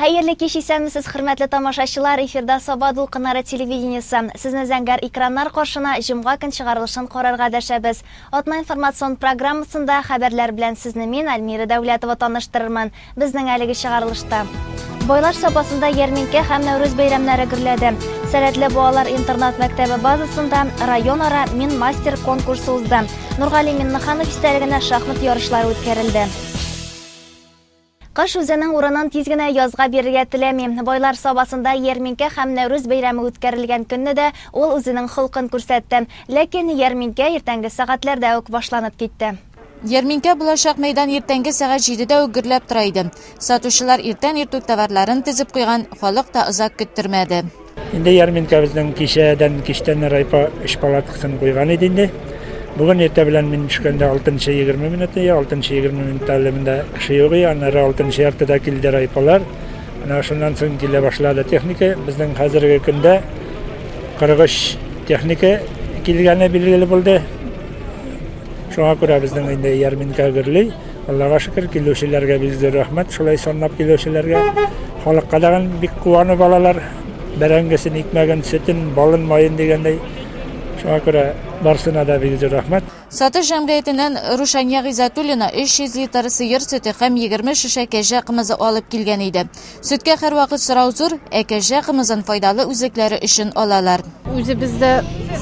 Хәерле кич, исәнмесез, хөрмәтле тамашачылар! Эфирда Саба дулкыннары телевидениесе. Сезне зәңгәр экраннар каршына җомга көн чыгарылышын карарга дәшәбез. Атна информацион программасында хәбәрләр белән сезне мин, Альмира Дәүләтова таныштырырмын. Безнең әлеге чыгарылышта. Байлар Сабасында ярминкә һәм Нәүрүз бәйрәмнәре гөрләде. Сәләтле балалар интернат мәктәбе базасында районара Мин мастер конкурсы узды. Нургали Миннеханов истәлегенә шахмат ярышлары үткәрелде. Кыш үзенең урынын тиз генә язга бирергә теләми. Байлар Сабасында ярминкә һәм Нәүрүз бәйрәме үткәрелгән көнне дә ул үзенең холкын күрсәтте. Ләкин ярминкә иртәнге сәгатьләрдә үк башланып китте. Ярминкә булачак мәйдан иртәнге сәгать җидедә үк гөрләп тора иде. Сатучылар иртән-иртүк товарларын тезеп куйган, халык та озак көттермәде. Инде ярминкә безнең кичәдән кичтән райпо өч палаткасын куйган иде инде. Бүген иртә белән мин төшкәндә алтынчы егерме минут иде, алтынчы егерме минутта әле монда кеше юк иде. Аннары алтынчы яртыда килде райполар. Менә шуннан соң килә башлады техника. Безнең хәзерге көндә 43 техника килгәне билгеле булды. Шуңа күрә безнең инде ярминкә гөрли. Аллага шөкер, килүчеләргә бик зур рәхмәт, шулай санлап килүчеләргә. Халыкка тагын бик куанып алалар. Бәрәңгесен, икмәген, сөтен, балын, маен дигәндәй. Шуңа күрә барсына да бик зур рәхмәт. Сатыш җәмгыятеннән Рушания Гыйззәтуллина 300 литр сыер сөте һәм 20 шешә кәҗә кымызы алып килгән иде. Сөткә һәрвакыт сорау зур, ә кәҗә кымызын файдалы үзлекләре өчен алалар. Үзебез дә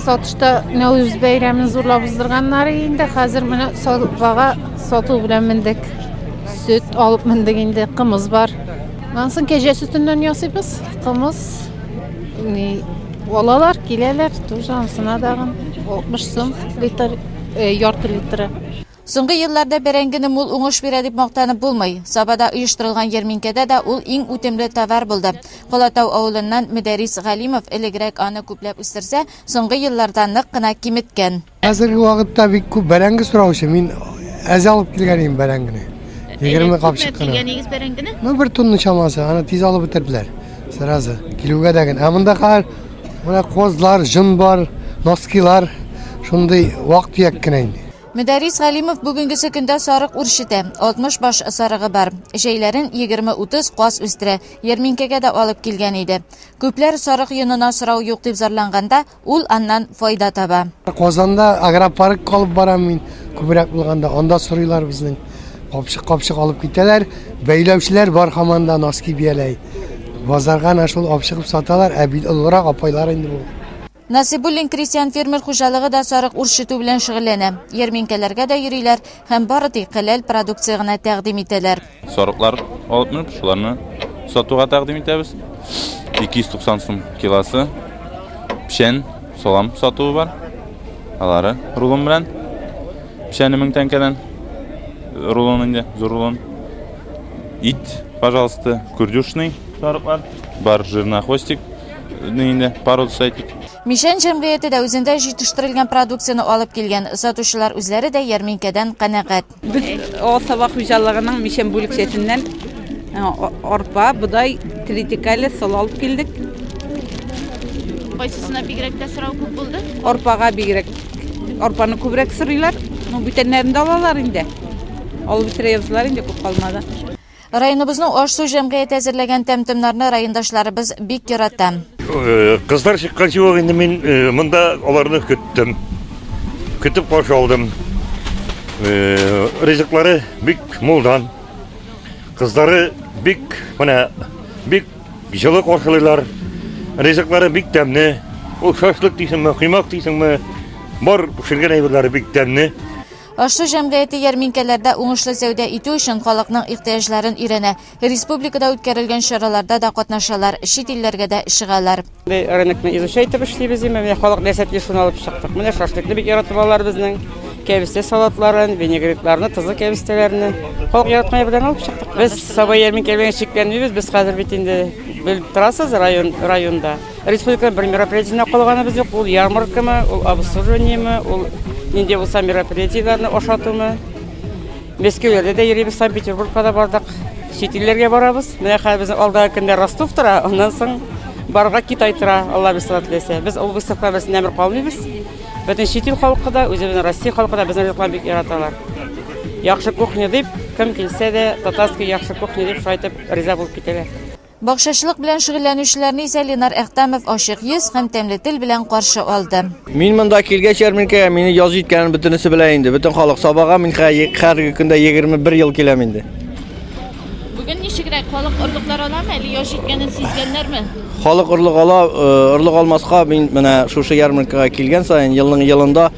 сатышта Нәүрүз бәйрәмен зурлап уздырганнар инде. Хәзер менә Сабага сату белән мендек. Сөт алып мендек инде, кымыз бар. Аннан соң кәҗә сөтеннән ясыйбыз. Кымыз ни алалар, киләләр, тоже анысына дагын 60 сум литр, э, ярты литры. Соңгы елларда бәрәңгене мул уңыш бирә дип мактанып булмый. Сабада оештырылган ярминкәдә дә ул иң үтемле товар булды. Калатау авылыннан Мөдәррис Галимов элегрәк аны күпләп үстерсә, соңгы елларда нык кына киметкән. Хәзерге вакытта бик күп бәрәңге сораучы. Мин әз алып килгән идем бәрәңгене. 20 капчык кына. Килгән игез бәрәңгене? Ну, бер тонна чамасы. Аны тиз алып бетерделәр. Сразу. Килүгә дә генә. Ә монда хәзер менә козлар, җон бар, носкилар, шундый вак-төяк кенә инде. Мөдәррис Галимов бүгенгесе көндә сарык үрчетә. 60 баш сарыгы бар. Җәйләрен 20-30 каз үстерә. Ярминкәгә дә алып килгән иде. Күпләр сарык йонына сорау юк дип зарланганда, ул аннан файда таба. Казанда агропарк алып барам мин, күбрәк булганда. Анда сорыйлар безнең. Капчык-капчык алып китәләр. Бәйләүчеләр бар һаман да носки бияләй. Базарга әнә шул алып чыгып саталар. Ә бит олырак апайлар инде бу. Насыйбуллин крестьян-фермер хуҗалыгы да сарык үрчетү белән шөгыльләнә. Ярминкәләргә дә йөриләр һәм бары тик хәләл продукция гына тәкъдим итәләр. Сарыклар алып менеп, шуларны сатуга тәкъдим итәбез. 290 сум килосы. Печән, салам сатуы бар. Алары рулон белән. Печәне 1000 тәңкәдән. Рулон инде, зур рулон. Ит, пожалуйста, курдюшный сарыклар. Бар жирнохвостик. Инде породасы әйтик. Мичән җәмгыяте дә үзендә җитештерелгән продукцияне алып килгән. Сатучылар үзләре дә ярминкәдән канәгать. Без Авыл хуҗалыгының Мичән бүлекчәсеннән арпа, бодай, тритикале, солы алып килдек. Кайсысына бигрәк тә сорау күп булды? Арпага бигрәк. Арпаны күбрәк сорыйлар. Ну, бүтәннәрен дә алалар инде. Алып бетерә язлар инде, күп калмады. Районыбызның аш-су җәмгыяте әзерләгән тәм-томнарны райондашларыбыз бик ярата. Кызлар чыкканчы ук инде мин монда аларны көттем. Көтеп каршы алдым. Ризыклары бик мулдан. Кызлары бик менә бик җылы каршылыйлар. Ризыклары бик тәмле. Ул шашлык дисеңме, коймак дисеңме, бар пешергән әйберләре бик тәмле. Аш-су җәмгыяте ярминкәләрдә уңышлы сәүдә итү өчен халыкның ихтыяҗларын өйрәнә. Республикада үткәрелгән чараларда да катнашалар, чит илләргә дә чыгалар. Без рынокны изучать итеп эшлибез, менә халык нәрсә тели, шуны алып чыктык. Менә шашлыкны бик яратып алалар безнең. Кәбестә салатларын, винегретларны, тозлы кәбестәләрне. Халык яраткан әйберләрне алып чыктык. Без Саба ярминкә белән чикләнмибез, без хәзер бит инде белеп торасыз, район, районда. Республиканың бер мероприятиенә калганыбыз юк. Ул ярмаркамы, ул обслуживаниемы, ул нинди булса мероприятиеләрне ашатумы. Мәскәүләрдә дә йөрибез, Санкт-Петербургка да бардык. Чит илләргә барабыз. Менә хәзер безнең алдагы көндә Ростов тора, аннан соң барырга Китай тора, Алла бирсә теләсә. Без ул выставка берсеннән бер калмыйбыз. Бөтен чит ил халкы да, үзебезнең Россия халкы да безнең ризыкларны бик яраталар. Яхшы кухня дип, кем килсә дә, татарский яхшы кухня дип шулай итеп риза булып китәләр. Бакчачылык белән шөгыльләнүчеләрне исә Ленар Әхтәмов ачык йөз һәм тәмле тел белән каршы алды. Мин монда килгәч ярминкәгә, мине яз җиткәнен бөтенесе белә инде. Бөтен халык Сабага мин хәзерге көндә 21 ел киләм инде. Бүген ничегрәк, халык орлыклар аламы, әле яз җиткәнен сизгәннәрме? Халык орлык ала, э, орлык алмаска мин менә шушы ярминкәгә килгән саен елның елында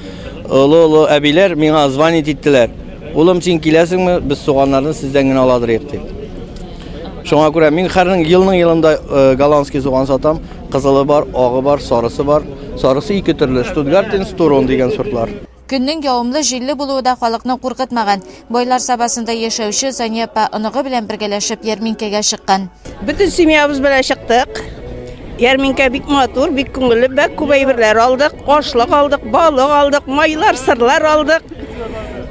олы-олы әбиләр миңа звонить иттеләр. Улым, син киләсеңме? Без суганнарны сездән генә аладырыйк дип. Шуңа күрә мин һәрнең елның елында э, голландский суган сатам. Кызылы бар, агы бар, сарысы бар. Сарысы ике төрле, Штутгартен, Стурон дигән сортлар. Көннең явымлы, җилле булуы да халыкны куркытмаган. Байлар Сабасында яшәүче Сания апа оныгы белән бергәләшеп ярминкәгә чыккан. Бөтен семьябыз белән чыктык. Ярминкә бик матур, бик күңелле, бик күп әйберләр алдык. Ашлык алдык, балык алдык, майлар, сырлар алдык,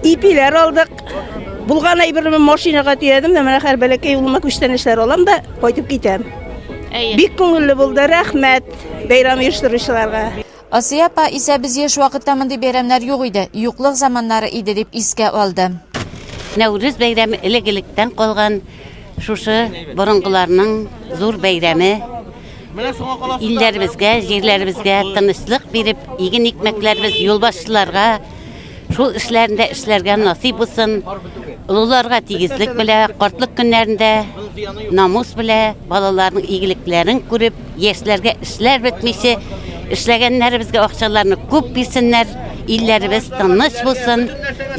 ипиләр алдык. Булган әйберне машинага төядем дә, менә хәзер бәләкәй улыма күчтәнәчләр алам да кайтып китәм. Бик күңелле булды, рәхмәт бәйрәм оештыручыларга. Асия апа исә без яшь вакытта мондый бәйрәмнәр юк иде, юклык заманнары иде дип искә алды. Нәүрүз бәйрәме элек-электән калган шушы борынгыларның зур бәйрәме. Илләребезгә, җирләребезгә тынычлык биреп, иген икмәкләребез юлбашчыларга Шул эшләрендә эшләргә насыйп булсын. Олыларга тигезлек белә, картлык көннәрендә намус белә, балаларның игелекләрен күреп, яшьләргә эшләр бетмичә, эшләгәннәребезгә акчаларны күп бирсеннәр, илләребез тыныч булсын,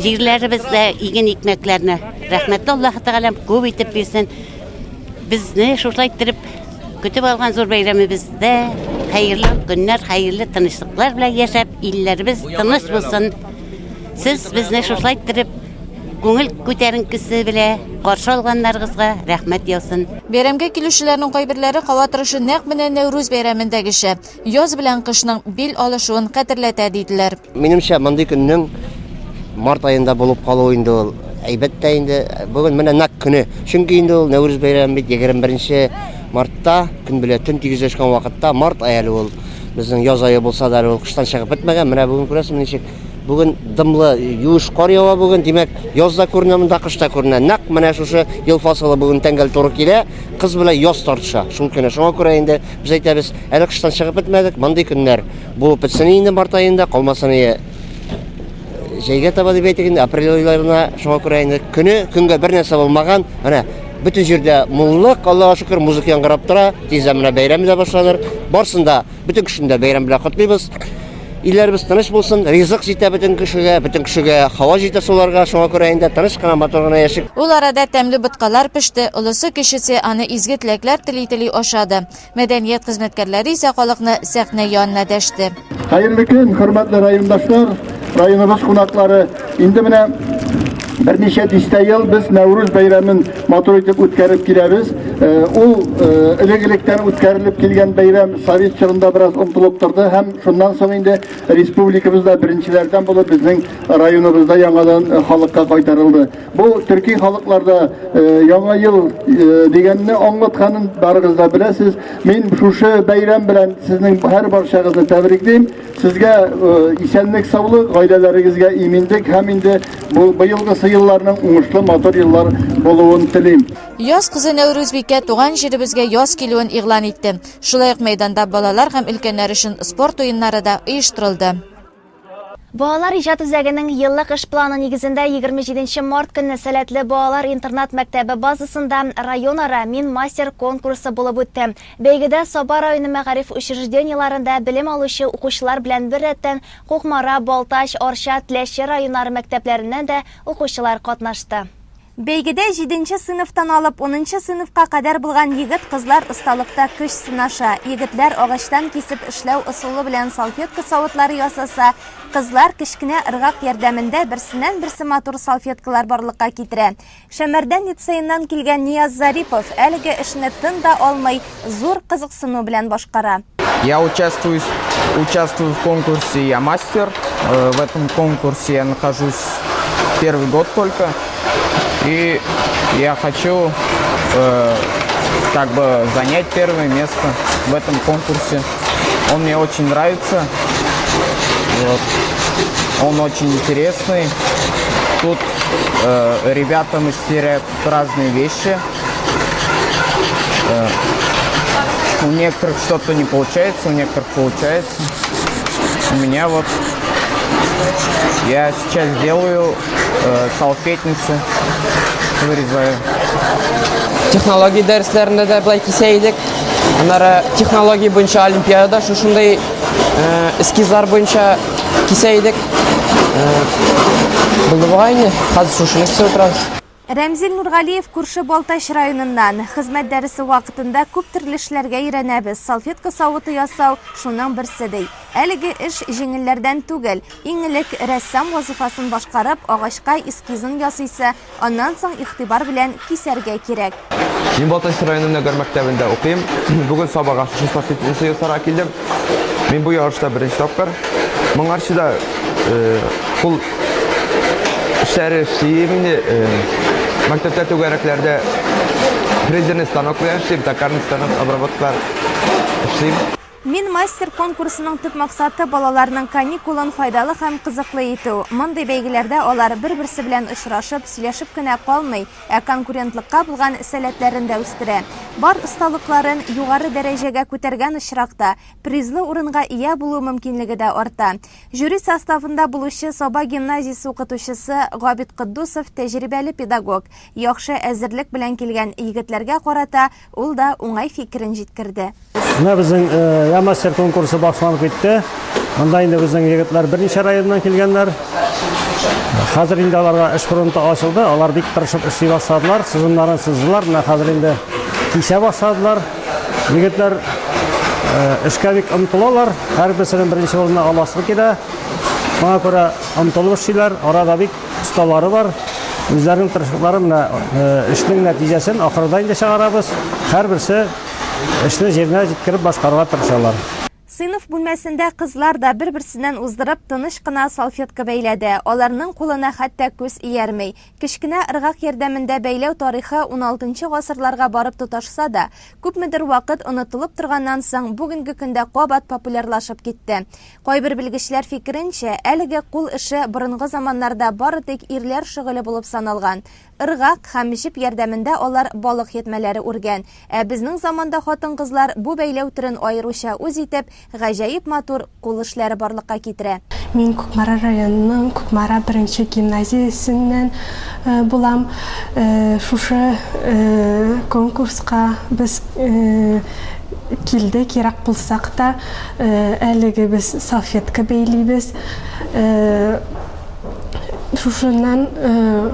җирләребездә иген икмәкләрне рәхмәтле Аллаһы Тәгаләм күп итеп бирсен. Безне шулай иттереп Көтеп алган зур бәйрәмебездә хәерле көннәр, хәерле тынычлыклар белән яшәп, илләребез тыныч булсын. Сез безне шушылай иттереп күңел күтәренкесе белә каршы алганнарыгызга рәхмәт яусын. Бәйрәмгә килүчеләрнең кайберләре һава торышы нәкъ менә Нәүрүз бәйрәмендәгечә, яз белән кышның бил алышуын хәтерләтә, диделәр. Минемчә, мондый көннең март аенда булып калуы инде ул әйбәт тә инде. Бүген менә нәкъ көне. Чөнки инде ул Нәүрүз бәйрәме бит 21 мартта, көн белә төн тигезләшкән вакытта, март ае әле ул. Безнең яз ае булса да әле ул кыштан чыгып бетмәгән. Менә бүген күрәсеңме ничек? Бүген дымлы, юеш кар ява бүген. Димәк, яз да күренә монда, кыш та күренә. Нәкъ менә шушы ел фасылы бүген тәңгәл туры килә. Кыз белән яз тартыша шул көне. Шуңа күрә инде без әйтәбез, әле кыштан чыгып бетмәдек, мондый көннәр Булып бетсен инде март аенда, калмасын ие җәйгә таба дип әйтик инде, апрель айларына. Шуңа күрә инде көне көнгә бер нәрсә булмаган. Менә бөтен җирдә муллык, Аллага шөкер, музыка яңгырап тора. Тиздән менә бәйрәм дә башланыр. Барсын да, бөтен кешене дә бәйрәм белән котлыйбыз. Илләребез тыныч булсын, ризык җитә бөтен кешегә, бөтен кешегә һава җитә суларга. Шуңа күрә инде тыныч кына, матур гына яшик. Ул арада тәмле боткалар пеште, олысы-кечесе аны изге теләкләр тели-тели ашады. Мәдәният хезмәткәрләре исә халыкны сәхнә янына дәште. Хәерле көн, хөрмәтле райондашлар, районыбыз кунаклары. Инде менә берничә дистә ел без Нәүрүз бәйрәмен матур итеп үткәреп киләбез. Э, ул э, элек-электән үткәрелеп килгән бәйрәм совет чорында бераз онытылып торды һәм шуннан соң инде республикабызда беренчеләрдән булып безнең районыбызда яңадан э, халыкка кайтарылды. Бу төрки халыкларда э, Яңа ел э, дигәнне аңлатканын барыгыз да беләсез. Мин шушы бәйрәм белән сезнең һәр барчагызны тәбриклим. Сезгә э, исәнлек, саулык, гаиләләрегезгә иминлек һәм инде бу быелгысы елларның уңышлы матур еллар булуын телим. Яз кызы Нәүрүзбикә туган җиребезгә яз килүен игълан итте. Шулай ук мәйданда балалар һәм өлкәннәр өчен спорт уеннары да оештырылды. Балалар иҗат үзәгенең еллык эш планы нигезендә 27 март көнне Сәләтле балалар интернат-мәктәбе базасында районара Мин мастер конкурсы булып үтте. Бәйгедә Саба районы мәгариф учреждениеләрендә белем алучы укучылар белән беррәттән Кукмара, Балтач, Арча, Теләче районнары мәктәпләреннән дә укучылар катнашты. Бәйгедә җиденче сыйныфтан алып унынчы сыйныфка кадәр булган егет-кызлар осталыкта көч сынаша. Егетләр агачтан кисеп эшләү ысулы белән салфетка савытлары ясаса, кызлар кечкенә ыргак ярдәмендә берсеннән-берсе матур салфеткалар барлыкка китерә. Шәмәрдән лицееннан килгән Нияз Зарипов әлеге эшне тын да алмый, зур кызыксыну белән башкара. Я участвую, участвую в конкурсе «Я мастер». Э, в этом конкурсе я нахожусь первый год только. И я хочу э, как бы занять первое место в этом конкурсе. Он мне очень нравится. Вот. Он очень интересный. Тут э, ребята мастерят разные вещи. У некоторых что-то не получается, у некоторых получается. У меня вот я сейчас делаю салфетницу, вырезаю. Технология дәресләрендә дә былай кисә идек. Аннары технология буенча олимпиадада шушындый эскизлар буенча кисә идек. Булды бугай инде. Хәзер шушыны кисеп утырабыз. Рәмзил Нургалиев күрше Балтач районыннан. Хезмәт дәресе вакытында күп төрле эшләргә өйрәнәбез. Салфетка савыты ясау, шуның берсе, ди. Әлеге эш җиңелләрдән түгел. Иң элек рәссам вазыйфасын башкарып, агачка эскизын ясыйсы, аннан соң игътибар белән кисәргә кирәк. Мин Балтач районының Нәгәр мәктәбендә укыйм. Бүген Сабага шушы салфетница ясарга килдем. Мин бу ярышта беренче тапкыр. Моңарчы да кул эшләре эшлим инде. Мәктәптә түгәрәкләрдә фрезерный станок белән эшлим, токарный станок обработкалар эшлим. Мин мастер конкурсының төп максаты балаларның каникулын файдалы һәм кызыклы итү. Мондый бәйгеләрдә алар бер-берсе белән очрашып, сөйләшеп кенә калмый, ә конкурентлыкка булган сәләтләрен дә үстерә. Бар осталыкларын югары дәрәҗәгә күтәргән очракта, призлы урынга ия булу мөмкинлеге дә арта. Жюри составында булучы Саба гимназиясе укытучысы Габит Котдусов тәҗрибәле педагог. Яхшы әзерлек белән килгән егетләргә карата ул да уңай фикерен җиткерде. Менә безнең Я мастер конкурсы башланып китте. Монда инде безнең егетләр берничә районнан килгәннәр. Хәзер инде аларга эш фронты ачылды. Алар бик тырышып эшли башладылар, сызымнарын сыздылар. Менә хәзер инде кисә башладылар. Егетләр эшкә бик омтылалар. Һәрберсенең беренче урынны аласы килә. Шуңа күрә омтылып эшлиләр. Арада бик осталары бар. Үзләренең тырышлыклары менә эшнең нәтиҗәсен ахырда инде чыгарабыз. Һәрберсе эшне җиренә җиткереп башкарырга тырышалар. Сыйныф бүлмәсендә кызлар да бер-берсеннән уздырып тыныч кына салфетка бәйләде. Аларның кулына хәтта күз иярми. Кечкенә ыргак ярдәмендә бәйләү тарихы уналтынчы гасырларга барып тоташса да, күпмедер вакыт онытылып торганнан соң, бүгенге көндә кабат популярлашып китте. Кайбер белгечләр фикеренчә, әлеге кул эше борынгы заманнарда бары тик ирләр шөгыле булып саналган. Ыргак һәм җеп ярдәмендә алар балык ятьмәләре үргән. Ә безнең заманда хатын-кызлар бу бәйләү төрен аеруча үз итеп, гаҗәеп матур кул эшләре барлыкка китерә. Мин Кукмара районының Кукмара беренче гимназиясеннән булам. Шушы конкурска без килдек, ерак булсак та, әлеге без салфетка бәйлибез. Шушыннан,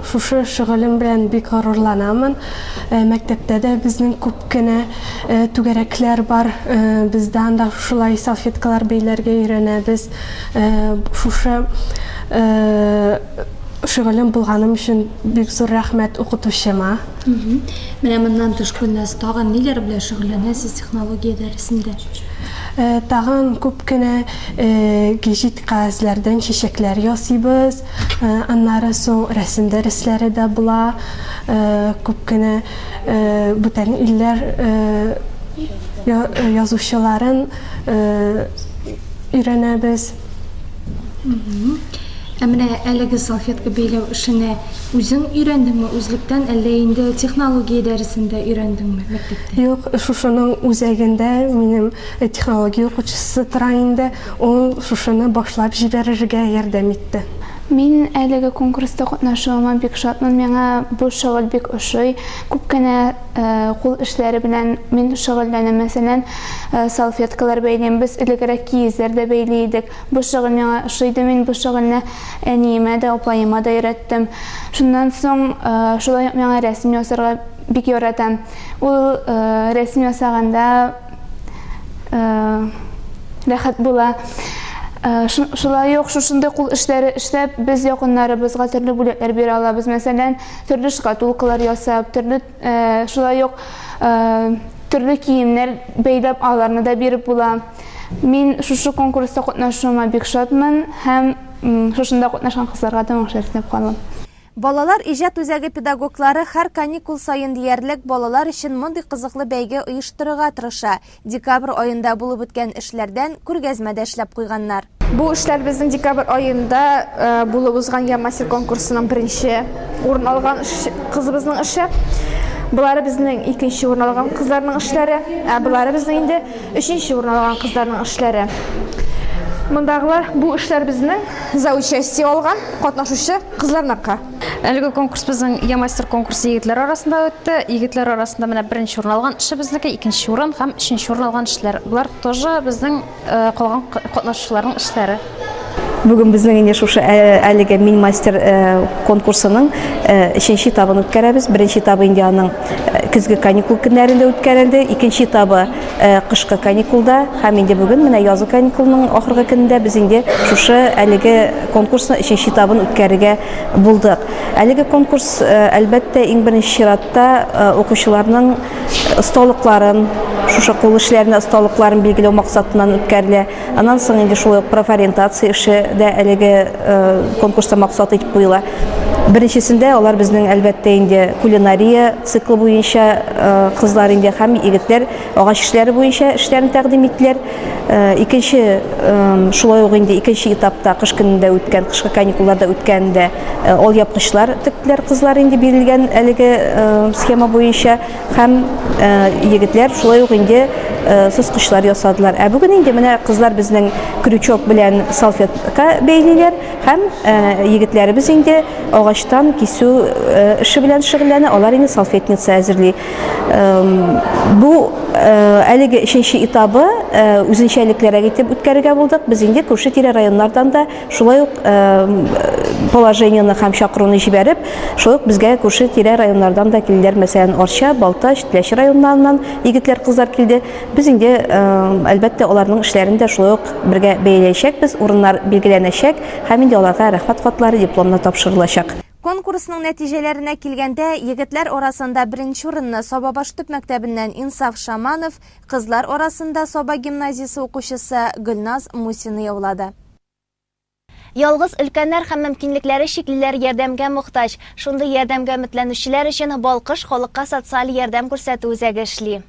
шушы шөгылем белән бик горурланамын. Мәктәптә дә безнең күп кенә түгәрәкләр бар. Без дә анда шулай салфеткалар бәйләргә өйрәнәбез. Шушы шөгылем булганым өчен бик зур рәхмәт укытучыма. Менә моннан тыш, Гөлназ, тагын ниләр белән шөгыльләнәсез технология дәресендә? Тагын күп кенә гәҗит Кәгазьләрдән чәчәкләр ясыйбыз. Аннары соң рәсем дәресләре дә була. Күп кенә бүтән илләр язучыларын өйрәнәбез. Ә менә әлеге салфетка бәйләү эшенә үзең өйрәндеңме үзлектән, әллә инде технология дәресендә өйрәндеңме мәктәптә? Юк, шушының үзәгендә минем технология укытучысы тора инде. Ул шушыны башлап җибәрергә ярдәм итте. Мин әлеге конкурста катнашуыма бик шатмын. Миңа бу шөгыль бик ошый. Күп кенә кул эшләре белән мин шөгыльләнәм. Мәсәлән, салфеткалар бәйлим. Без элегрәк киезләр дә бәйли идек. Бу шөгыль миңа ошый иде. Мин бу шөгыльне әниемә дә, апаема да өйрәттем. Шуннан соң шулай ук миңа рәсем ясарга бик яратам. Ул рәсем ясаганда рәхәт була. Шулай ук шушындый кул эшләре эшләп, без якыннарыбызга төрле бүләкләр бирә алабыз. Мәсәлән, төрле шкатулкалар ясап, төрле шулай ук төрле киемнәр бәйләп, аларны да биреп була. Мин шушы конкурста катнашуыма бик шатмын һәм шушында катнашкан кызларга да уңышлар теләп калам. Балалар иҗат үзәге педагоглары һәр каникул саен диярлек балалар өчен мондый кызыклы бәйге оештырырга тырыша. Декабрь аенда булып үткән эшләрдән күргәзмә дә эшләп куйганнар. Бу эшләр безнең декабрь аенда булып узган Я мастер конкурсының беренче урын алган кызыбызның эше. Болары безнең икенче урын алган кызларның эшләре, ә болары безнең инде өченче урын алган кызларның эшләре. Мондагылар бу эшләр безнең за участие алган катнашучы кызларныкы. Әлеге конкурс безнең Я мастер конкурсы егетләр арасында үтте. Егетләр арасында менә беренче урын алган эше безнеке, икенче урын һәм өченче урын алган эшләр. Болар тоже безнең э, калган катнашучыларның эшләре. Бүген безнең инде шушы э, әлеге Мин мастер э, конкурсының өченче этабын үткәрәбез. Беренче этабы инде аның көзге каникул көннәрендә үткәрелде. Икенче этабы кышкы каникулда һәм инде бүген менә язгы каникулның ахыргы көнендә без инде шушы әлеге конкурсның өченче этабын үткәрергә булдык. Әлеге конкурс, әлбәттә, иң беренче чиратта укучыларның осталыкларын, шушы кул эшләренә осталыкларын билгеләү максатыннан үткәрелә. Аннан соң инде шулай ук профориентация эше дә әлеге конкурста максат итеп куела. Беренчесендә алар безнең әлбәттә инде кулинария циклы буенча кызлар инде һәм егетләр агач эшләре буенча эшләрен тәкъдим иттеләр. Икенче шулай ук инде икенче этапта кыш көнендә үткән, кышкы каникулларда үткәндә алъяпкычлар тектеләр кызлар инде бирелгән әлеге схема буенча. Һәм егетләр шулай ук инде соскычлар ясадылар. Ә бүген инде менә кызлар безнең крючок белән салфетка бәйлиләр һәм егетләребез инде агачтан кисү эше белән шөгыльләнә, алар инде салфетница әзерли. Бу әлеге өченче этабы үзенчәлеклерәк итеп үткәрергә булдык. Без инде күрше-тирә районнардан да Шулай ук положениене һәм чакыруны җибәреп, шулай ук безгә күрше-тирә районнардан да килделәр. Мәсәлән, Арча, Балтач, Теләче районнарыннан егетләр, кызлар килде. Без инде, әлбәттә, аларның эшләрен дә шулай ук бергә бәяләячәкбез, урыннар билгеләнәчәк һәм инде аларга рәхмәт хатлары, дипломнар тапшырылачак. Конкурсның нәтиҗәләренә килгәндә, егетләр арасында беренче урынны Сабабаш төп мәктәбеннән Инсаф Шаманов, кызлар арасында Саба гимназиясе укучысы Гөлназ Мусина яулады. Ялгыз өлкәннәр һәм мөмкинлекләре чиклеләр ярдәмгә мохтаҗ. Шундый ярдәмгә өметләнүчеләр өчен Балкыш халыкка социаль ярдәм күрсәтү үзәге эшли.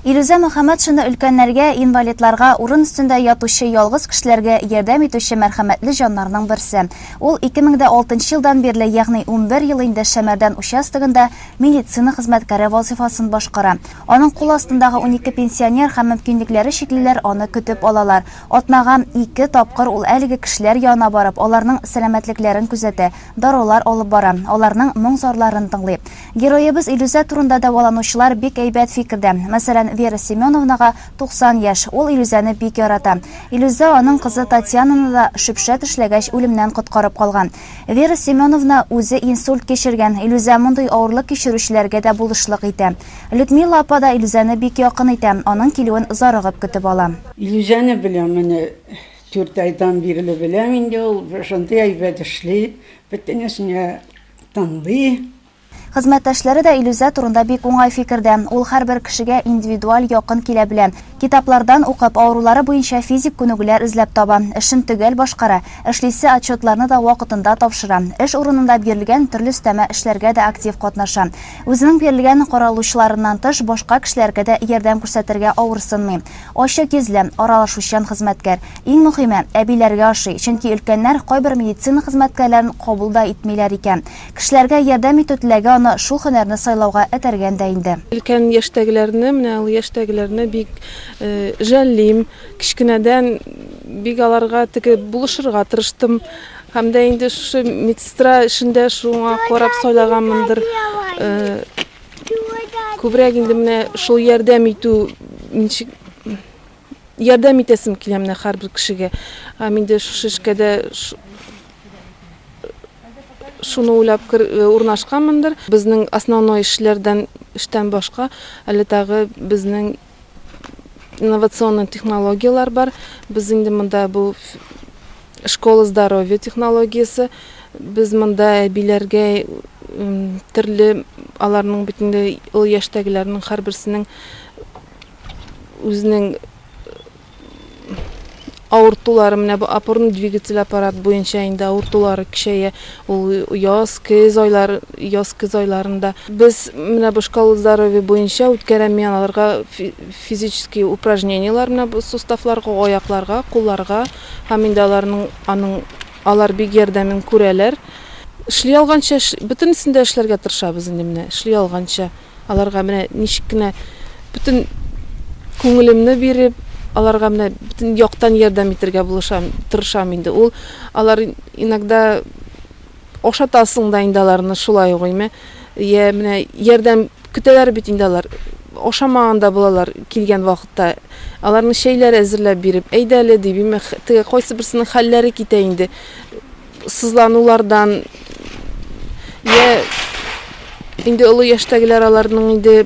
Илүзә Мөхәммәтшина өлкәннәргә, инвалидларга, урын өстендә ятучы ялгыз кешеләргә ярдәм итүче мәрхәмәтле җаннарның берсе. Ул 2006 нчы елдан бирле, ягъни 11 ел инде Шәмәрдән участогында медицина хезмәткәре вазыйфасын башкара. Аның кул астындагы 12 пенсионер һәм мөмкинлекләре чиклеләр аны көтеп алалар. Атнага ике тапкыр ул әлеге кешеләр янына барып, аларның сәламәтлекләрен күзәтә, дарулар алып бара, аларның моң-зарларын тыңлый. Героебыз Илүзә турында дәваланучылар бик әйбәт фикердә. Мәсәлән, Вера Семеновнага 90 яшь, ул Илүзәне бик ярата. Илүзә аның кызы Татьянаны да шөпшә тешләгәч үлемнән коткарып калган. Вера Семеновна үзе инсульт кичергән, Илүзә мондый авырлык кичерүчеләргә дә булышлык итә. Людмила апа да Илүзәне бик якын итә, аның килүен зарыгып көтеп ала. Илүзәне беләм, менә дүрт айдан бирле беләм инде, ул шундый әйбәт эшли, бөтенесенә тыңлый. Хезмәттәшләре дә Илүзә турында бик уңай фикердә. Ул һәрбер кешегә индивидуаль якын килә белә. Китаплардан укып, авырулары буенча физик күнегүләр эзләп таба, эшен төгәл башкара, эшлисе отчетларны да вакытында тапшыра, эш урынында бирелгән төрле өстәмә эшләргә дә актив катнаша. Үзенең бирелгән каралучыларыннан тыш, башка кешеләргә дә ярдәм күрсәтергә авырсынмый. Ачык йөзле, аралашучан хезмәткәр. Иң мөхиме, әбиләргә ошый, чөнки өлкәннәр кайбер медицина хезмәткәрләрен кабул да итмиләр икән. Кешеләргә ярдәм итү теләге аны шул һөнәрне сайлауга этәргән дә инде. Өлкән яшьтәгеләрне, менә олы яшьтәгеләрне бик жәллим. Кечкенәдән бик аларга теге булышырга тырыштым. Һәм дә инде шушы медсестра эшендә шуңа карап сайлаганмындыр. Э, күбрәк инде менә шул ярдәм итү ничек ярдәм итәсем килә менә һәрбер кешегә. Һәм инде шушы эшкә дә шуны уйлап э, урнашканмындыр. Безнең основной эшләрдән эштән башка әле тагы безнең инновационный технологияләр бар. Без инде монда бу школа здоровья технологиясе. Без монда әбиләргә төрле аларның бит инде ул яшьтәгеләрнең һәрберсенең үзенең авыртулары менә бу опорный двигатель аппарат буенча инде авыртулары көчәя. Ул яз, көз айлары, яз көз айларында. Без менә бу школа здоровья буенча үткәрәм мин аларга физический упражнениеләр менә бу суставларга, аякларга, кулларга һәм инде аларның аның алар бик ярдәмен күрәләр. Эшли алганча, бөтенесен дә эшләргә тырышабыз инде менә, эшли алганча. Аларга менә ничек кенә бөтен күңелемне биреп, аларга менә бөтен яктан ярдәм итәргә булышам, тырышам инде. Ул алар иногда ашатасың да инде аларны шулай ук име. Я менә ярдәм көтәләр бит инде алар. Ашамаган да булалар килгән вакытта. Аларны чәйләр әзерләп биреп, әйдә әле дип, име, теге кайсы берсенең хәлләре китә инде. Сызланулардан я инде олы яшьтәгеләр аларның инде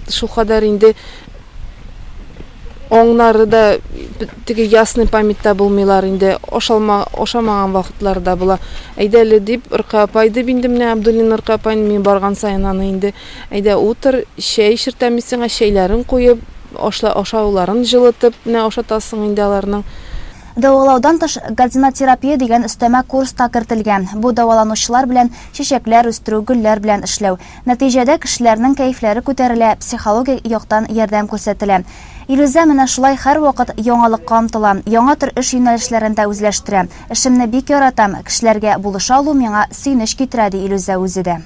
шулкадәр инде аңнары да теге ясный памятьта булмыйлар инде, ашалма, ашамаган вакытлары да була. Әйдә әле дип, Ркыя апай дип инде менә Абдуллина Ркыя апай, мин барган саен аны инде, әйдә утыр, чәй эчертәм мин сиңа, чәйләрен куеп, ашла, ашауларын җылытып, менә ашатасың инде аларның. Дәвалаудан тыш, гарденотерапия дигән өстәмә курс та кертелгән. Бу дәваланучылар белән чәчәкләр үстерү, гөлләр белән эшләү. Нәтиҗәдә кешеләрнең кәефләре күтәрелә, психологик яктан ярдәм күрсәтелә. Илүзә менә шулай һәрвакыт яңалыкка омтыла, яңа төр эш юнәлешләрен дә үзләштерә. Эшемне бик яратам, кешеләргә булыша алу миңа сөенеч китерә, ди Илүзә үзе дә.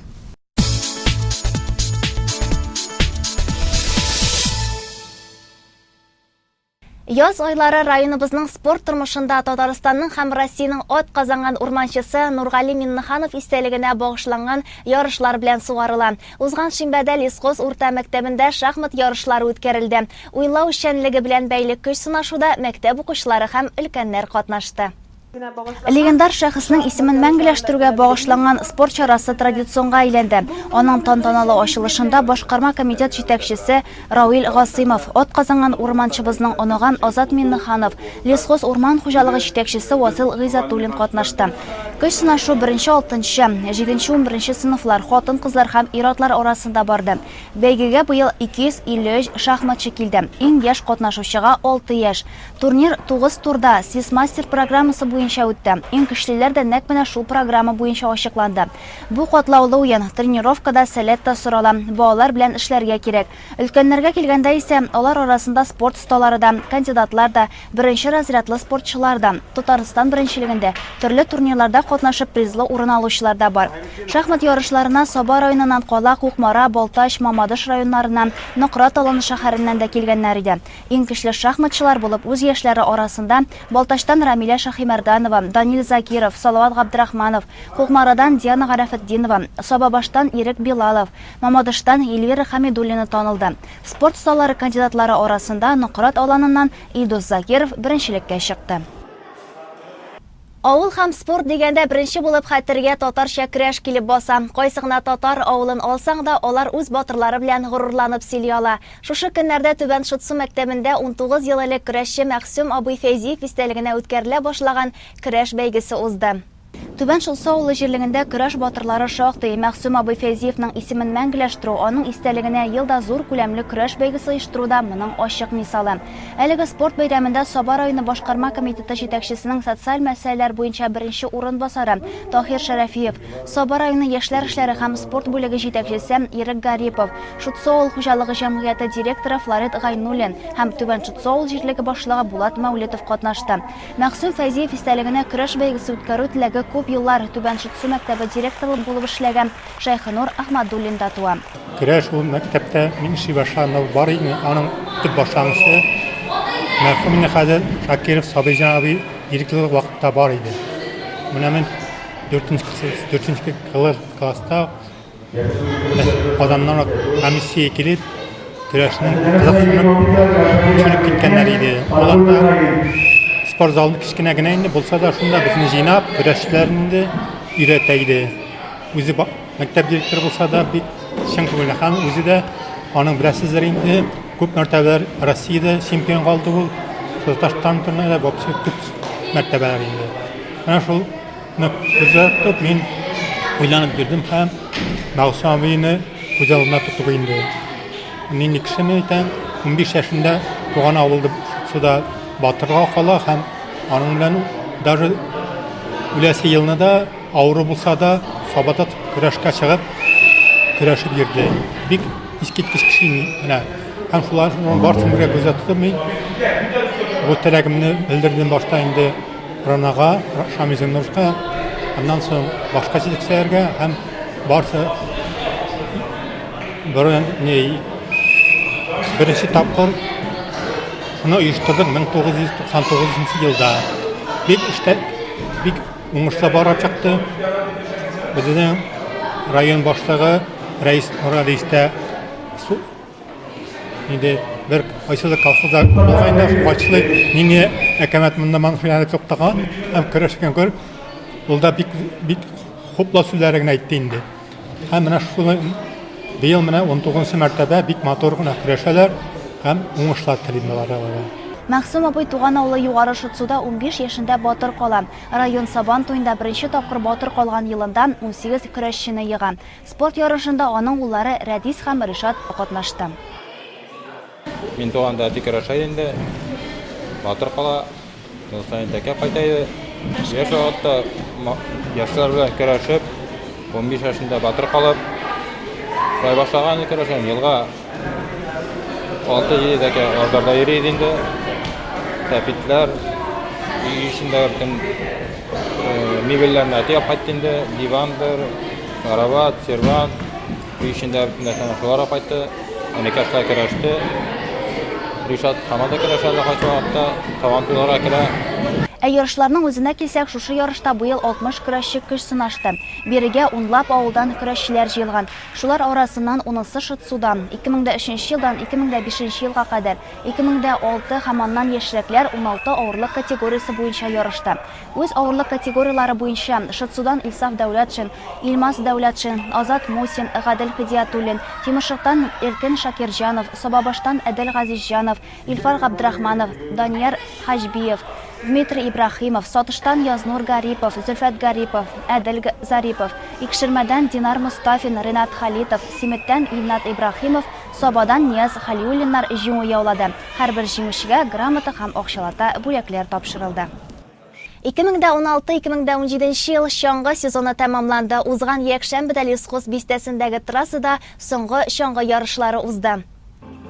Яз айлары районыбызның спорт тормышында Татарстанның һәм Россиянең ат казанган урманчысы Нургали Миннеханов истәлегенә багышланган ярышлар белән сугарыла. Узган шимбәдә Лесхоз урта мәктәбендә шахмат ярышлары үткәрелде. Уйлау эшчәнлеге белән бәйле көч сынашуда мәктәп укучылары һәм өлкәннәр катнашты. Легендар шәхеснең исемен мәңгеләштерүгә багышланган спорт чарасы традиционга әйләнде. Аның тантаналы ачылышында башкарма комитет җитәкчесе Рауил Гасыймов, атказанган урманчыбызның оныгы Азат Миннеханов, Лесхоз урман хуҗалыгы җитәкчесе Васил Гыйззәтуллин катнашты. Көч сынашу беренче алтынчы, җиденче унберенче сыйныфлар, хатын-кызлар һәм ир-атлар арасында барды. Бәйгегә быел 253 шахматчы килде. Иң яшь катнашучыга алты яшь. Турнир тугыз турда Свисмастер программасы буенча үтте. Иң көчлеләр дә нәкъ менә шул программа буенча ачыкланды. Бу катлаулы уен, тренировка да, сәләт тә сорала, балалар белән эшләргә кирәк. Өлкәннәргә килгәндә исә, алар арасында спорт осталары да, кандидатлар да, беренче разрядлы спортчылар да, Татарстан беренчелегендә, төрле турнирларда катнашып призлы урын алучылар да бар. Шахмат ярышларына Саба районыннан кала Кукмара, Балтач, Мамадыш районнарыннан, Нократ Аланы шәһәреннән дә килгәннәр иде. Иң көчле шахматчылар булып үз яшьләре арасында Балтачтан Рамилә Шаһимәрданова, Данил Закиров, Салават Габдрахманов, Кукмарадан Диана Гарәфетдинова, Сабабаштан Ирек Билалов, Мамадыштан Эльвира Хәмидуллина танылды. Спорт осталары кандидатлары арасында Нократ Аланыннан Илдус Закиров беренчелеккә чыкты. Авыл һәм спорт дигәндә беренче булып хәтергә татарча көрәш килеп баса. Кайсы гына татар авылын алсаң да, алар үз батырлары белән горурланып сөйли ала. Шушы көннәрдә Түбән Шытсу мәктәбендә 19 ел элек көрәшче Мәгъсүм абый Фәйзиев истәлегенә үткәрелә башлаган көрәш бәйгесе узды. Түбән Шытсу авылы җирлегендә көрәш батырлары шактый. Мәгъсүм абый Фәйзиевның исемен мәңгеләштерү, аның истәлегенә ел да зур күләмле көрәш бәйгесе оештыру да моның ачык мисалы. Әлеге спорт бәйрәмендә Саба районы башкарма комитеты җитәкчесенең социаль мәсьәләләр буенча беренче урынбасары Таһир Шәрәфиев, Саба районы яшьләр эшләре һәм спорт бүлеге җитәкчесе Ирек Гарипов, Шутсу авыл хуҗалыгы җәмгыяте директоры Флорид Гайнуллин һәм Түбән Шутсу авыл җирлеге башлыгы Булат Мәүлетов катнашты. Мәгъсүм Фәйзиев истәлегенә көрәш бәйгесе үткәрү теләге күп еллар Түбән Шутсу мәктәбе директоры булып эшләгән Шәйхенур Әхмәдуллинда туа. Көрәш ул мәктәптә мин эшли башлаганда ук бар иде. Аның төп башлангычы мәрхүм инде хәзер Шакиров Сабыйҗан абый директорлык вакытта бар иде. Менә мин дүртенче класста Казаннан комиссия килеп, көрәшнең кызыксынып төшенеп киткәннәр иде. Ул анда спорт залы кечкенә генә инде булса да, шунда безне җыйнап, көрәшчеләрне инде өйрәтә иде. Үзе мәктәп директоры булса да, бик чын күңелле һәм үзе дә аның беләсездер инде, күп мәртәбәләр Россиядә чемпион калды ул, Татарстан турында вообще күп мәртәбәләр инде. Менә шул күздә тотып мин уйланып йөрдем һәм Мәгъсүм абыйны күз алдына тотып инде. Нинди кешене әйтәм, 15 яшендә туган авылда суда батырга кала һәм аның белән даже үләсе елны да Авыру булса да, Сабада көрәшкә чыгып, көрәшеп йөрде. Бик искиткеч кеше менә. Һәм шуларның барысын бергә күздә тотып, мин бу теләгемне белдердем башта инде Ранага, Шамил Зиннуровка, аннан соң башка җитәкчеләргә һәм барысы Борын ни беренче тапкыр шуны оештырдык 1999 елда. Бик эштә бик уңышлы барып чыкты. Безнең район башлыгы Рәис Нургалиевич тә инде бер кайсыдыр колхозда булган инде, кайсылый нине әкәмәт монда манфиләне туктаган һәм көрәшкән күреп, ул да бик бик хуплау сүзләре генә әйтте инде. Һәм менә шуны быел менә 19 мәртәбә бик матур гына көрәшәләр һәм уңышлар телим аларга. Мәгъсүм абый туган авылы Югары Шытсуда 15 яшендә батыр кала. Район Сабан туенда беренче тапкыр батыр калган елында 18 көрәшчене ега. Спорт ярышында аның уллары Рәдис һәм Ришат катнашты. Мин туганда әти көрәшә иде инде. Батыр кала. Ел саен тәкә кайта иде. Яшь вакытта яшьләр белән көрәшеп, 15 яшендә батыр калып, шулай башлаган иде көрәшен. Елга 6-7 тәкә абзарда йөри иде инде. Тәпитләр, өй эчендәге бөтен мебельләрне әти алып кайтты инде. Дивандыр, карават, сервант. Өй эчендә бөтен нәрсәне шулар алып кайтты. Энекәш шулай көрәште. Ришат һаман да көрәшә әле кайсы вакытта, Сабан туйларга керә. Ә ярышларның үзенә килсәк, шушы ярышта быел 60 көрәшче көч сынашты. Бирегә унлап авылдан көрәшчеләр җыелган. Шулар арасыннан унысы Шытсудан. 2003 елдан 2005 елга кадәр, 2006 һәм аннан яшьрәкләр 16 авырлык категориясе буенча ярышты. Үз авырлык категорияләре буенча Шытсудан Илсаф Дәүләтшин, Илмас Дәүләтшин, Азат Мусин, Гадел Һидиятуллин, Тимершыктан Иркен Шакирҗанов, Сабабаштан Әдел Газизҗанов, Илфар Габдрахманов, Данияр Хаҗбиев, Дмитрий Ибраһимов, Сатыштан Язнур Гарипов, Зөлфәт Гарипов, Әдел Зарипов, Икшермәдән Динар Мостафин, Ренат Халитов, Симеттән Илнат Ибраһимов, Сабадан Нияз Хәлиуллиннар җиңү яулады. Һәрбер җиңүчегә грамота һәм акчалата бүләкләр тапшырылды. 2016-2017 ел чаңгы сезоны тәмамланды. Узган якшәмбедә Лесхоз бистәсендәге трассада соңгы чаңгы ярышлары узды.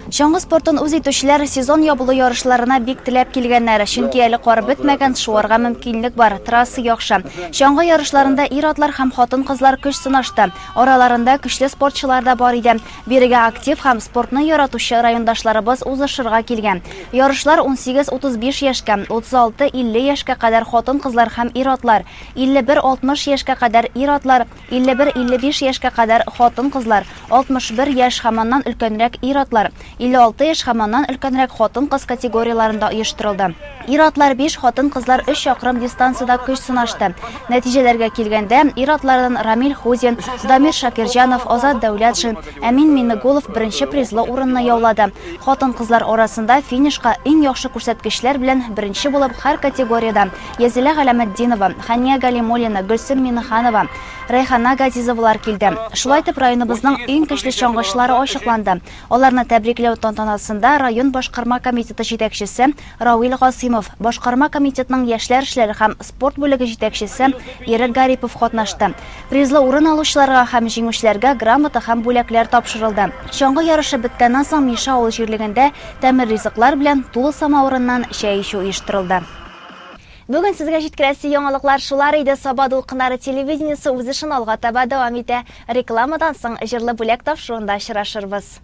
Чаңгы спортын үз итүчеләр сезон ябылу ярышларына бик теләп килгәннәр, чөнки әле кар бетмәгән, шуарга мөмкинлек бар, трасса яхшы. Чаңгы ярышларында ир-атлар һәм хатын-кызлар көч сынашты. Араларында көчле спортчылар да бар иде. Бирегә актив һәм спортны яратучы райондашларыбыз узышырга килгән. Ярышлар 18-35 яшькә, 36-50 яшькә кадәр хатын-кызлар һәм ир-атлар, 51-60 яшькә кадәр ир-атлар, 51-55 яшькә кадәр хатын-кызлар, 61 яшь һәм аннан өлкәнрәк ир-атлар, 56 яшь һәм аннан өлкәнрәк хатын-кыз категорияләрендә оештырылды. Ир-атлар биш, хатын-кызлар өч чакрым дистанциядә көч сынашты. Нәтиҗәләргә килгәндә, ир-атлардан Рамил Хузин, Дамир Шакирҗанов, Азат Дәүләтшин, Әмин Миннегулов беренче призлы урынны яулады. Хатын-кызлар арасында финишка иң яхшы күрсәткечләр белән беренче булып һәр категориядә Язилә Галәметдинова, Хәния Галимуллина, Гөлсем Миннеханова, Рәйхана Газизовалар килде. Шулай итеп, районыбызның иң көчле чаңгычылары ачыкланды. Аларны тәбрикләү тантанасында район башкарма комитеты җитәкчесе Равил Гасыймов, башкарма комитетның яшьләр эшләре һәм спорт бүлеге җитәкчесе Ирек Гарипов катнашты. Призлы урын алучыларга һәм җиңүчеләргә грамота һәм бүләкләр тапшырылды. Чаңгы ярышы беткәннән соң Миша авыл җирлегендә тәмле ризыклар белән тулы самавырыннан чәй эчү оештырылды. Бүген сезгә җиткерәсе яңалыклар шулар иде. Саба дулкыннары телевидениесе үз эшен алга таба дәвам итә. Рекламадан соң Җырлы бүләк тапшыруында очрашырбыз.